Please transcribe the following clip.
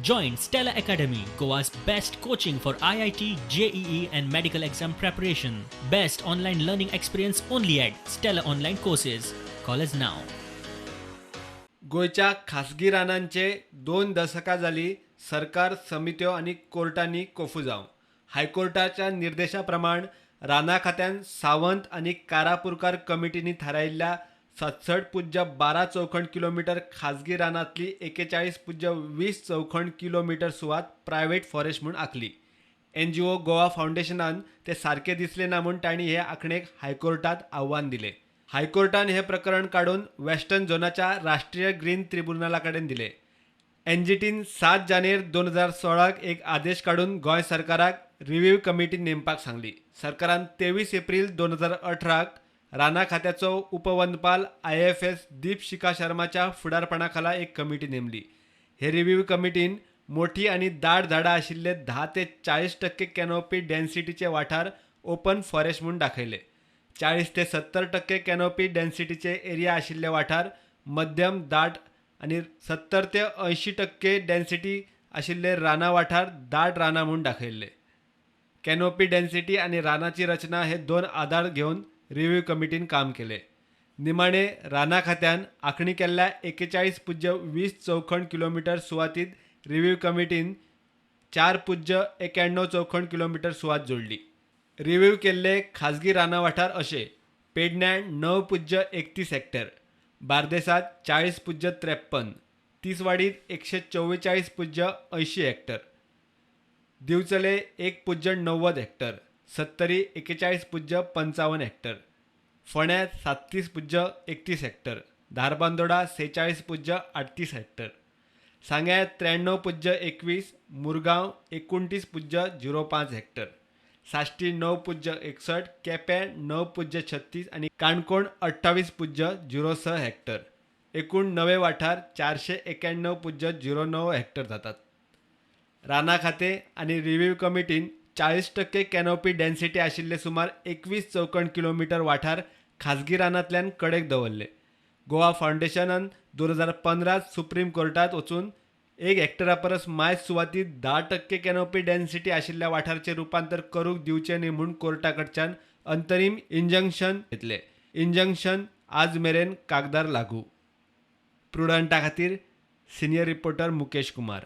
Join Stella Academy, Goa's best coaching for IIT, JEE, and medical exam preparation. Best online learning experience only at Stella Online Courses. Call us now. गोंयच्या खासगी रानांचे 2 दसकां जालीं सरकार, समित्यो आनी कोर्टांनी कोफुजांव. हायकोर्टाच्या निर्देशा प्रमाण रानां खात्यान सावंत आनी कारापुरकार कमिटींनी थारायिल्ल्या 67.12 चौखण किलोमिटर खाजगी रानांतली 41.20 चौखण किलोमिटर सुवात प्रायव्हेट फॉरेस्ट म्हूण आंखली. एनजीओ गोवा फावंडेशनान ते सारके दिसले ना म्हूण तांणी हे आंखणेक हायकोर्टात आव्हान दिलें. हायकोर्टान हें प्रकरण काडून वेस्टर्न झोनाच्या राष्ट्रीय ग्रीन त्रिबुनाला कडेन दिलें. एनजीटीन 7 जानेर 2016क एक आदेश काडून गोंय सरकाराक रिव्हीव कमिटी नेमपाक सांगली. सरकारान 23 एप्रील 2018क रानां खात्याचो उपवनपाल आयएफएस दीप शिखा शर्माच्या फुडारपणा खाला एक कमिटी नेमली. हे रिव्हीव कमिटीन मोठी आनी दाट झाडां आशिल्ले 10 ते 40% कॅनोपी डेन्सिटीचे वाठार ओपन फॉरेस्ट म्हूण दाखयले. 40 ते 70% कॅनोपी डेन्सिटीचे एरिया आशिल्ले वाठार मध्यम दाट आनी 70 ते 80% डेन्सिटी आशिल्ले रानां वाठार दाट रानां म्हूण दाखयल्ले. कॅनोपी डेन्सिटी आनी रानाची रचना हे दोन आदार घेवन रिव्ह्यू कमिटीन काम केलें. निमाणे रानां खात्यान आंखणी केल्ल्या 41.20 चौखण किलोमिटर सुवातीत रिव्ह्यू कमिटीन 4.91 चौखण किलोमिटर सुवात जोडली. रिव्ह्यू केल्ले खाजगी रानां वाठार अशे: पेडण्यां 9.31 हेक्टर, बार्देसांत 40.53, तिसवाडीत 144.80 हेक्टर, दिवचले 1.90 हेक्टर, सत्तरी 41.55 हेक्टर, फोंड्यां 37.31 हेक्टर, धारबांदोडा 46.38 हेक्टर, सांग्यार 93.21, मुरगांव 29.05 हेक्टर, साश्टी 9.61, केपें 9.36 आनी काणकोण 28.06 हेक्टर. एकूण नवे वाठार 491.09 हेक्टर जातात. रानां खातें आनी रिव्ह्यू कमिटीन 40% कॅनोपी डेन्सिटी आशिल्ले सुमार 21 चौखण किलोमिटर वाठार खाजगी रानांतल्यान कडेक दवरले. गोवा फावंडेशनान 2015त सुप्रीम कोर्टात वचून एक हेक्टरा परस मायज सुवातीत 10% कॅनोपी डेन्सिटी आशिल्ल्या वाठाराचें रुपांतर करूंक दिवचें न्हय म्हूण कोर्टा कडच्यान अंतरीम इंजंक्शन घेतलें. इंजंक्शन आज मेरेन कागदार लागू. प्रुडंटा खातीर सिनियर रिपोर्टर मुकेश कुमार.